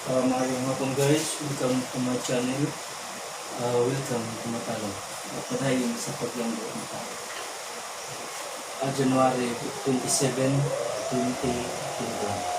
Maayong hapon, guys, welcome to my channel. Welcome to Matalom. Padayon sa paglambo ng tao. January 27, 2021.